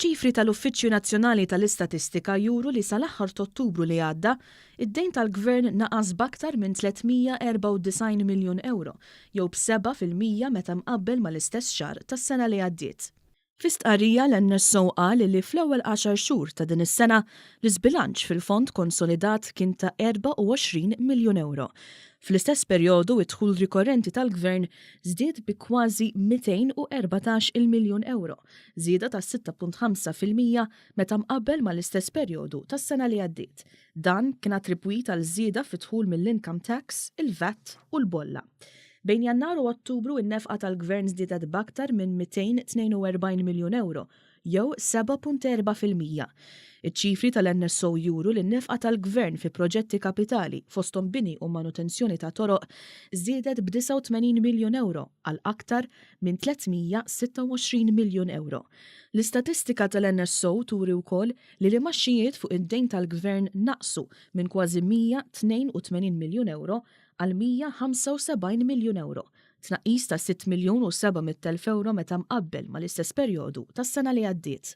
Ċifri tal-Uffiċċju Nazzjonali tal-Istatistika juru li sal-aħħar t'Ottubru li għadda, id-dejn tal-Gvern naqas b'aktar minn 394 miljun ewro, jew b'7% meta mqabbel mal-istess xahar tas-sena li għaddiet. Fi stqarrija l-NSO qal li fl-ewwel għaxar xhur ta' din is-sena, l-iżbilanċ fil-fond konsolidat kien ta' 24 miljun ewro. Fl-istess perjodu id-dħul rikorrenti tal-Gvern żdied bi kważi 214-il miljun ewro, żieda ta' 6.5% meta mqabbel mal-istess perjodu tas-sena li għaddiet. Dan kien attribwit għal żieda fid-dħul mill-income tax, il-VAT u l-bolla. Bejn Jannar u Ottubru in-nefqa tal-Gvern żdiedet b'aktar minn 242 miljun ewro, jew 7.4%. Iċ-ċifri tal-NSO juru li n-nefqa tal-Gvern fi proġetti kapitali, fosthom bini u manutenzjoni ta' toroq, żdiedet b'89 miljun ewro għal aktar minn 326 miljun ewro. L-istatistika tal-NSO turi wkoll li l-imgħaxxijiet fuq id-dejn tal-Gvern naqsu minn kważi 182 miljun ewro għal 175 miljun ewro, tnaqqis ta' 6 miljun u 700 elf ewro meta mqabbel mal-istess perjodu tas-sena li għaddiet.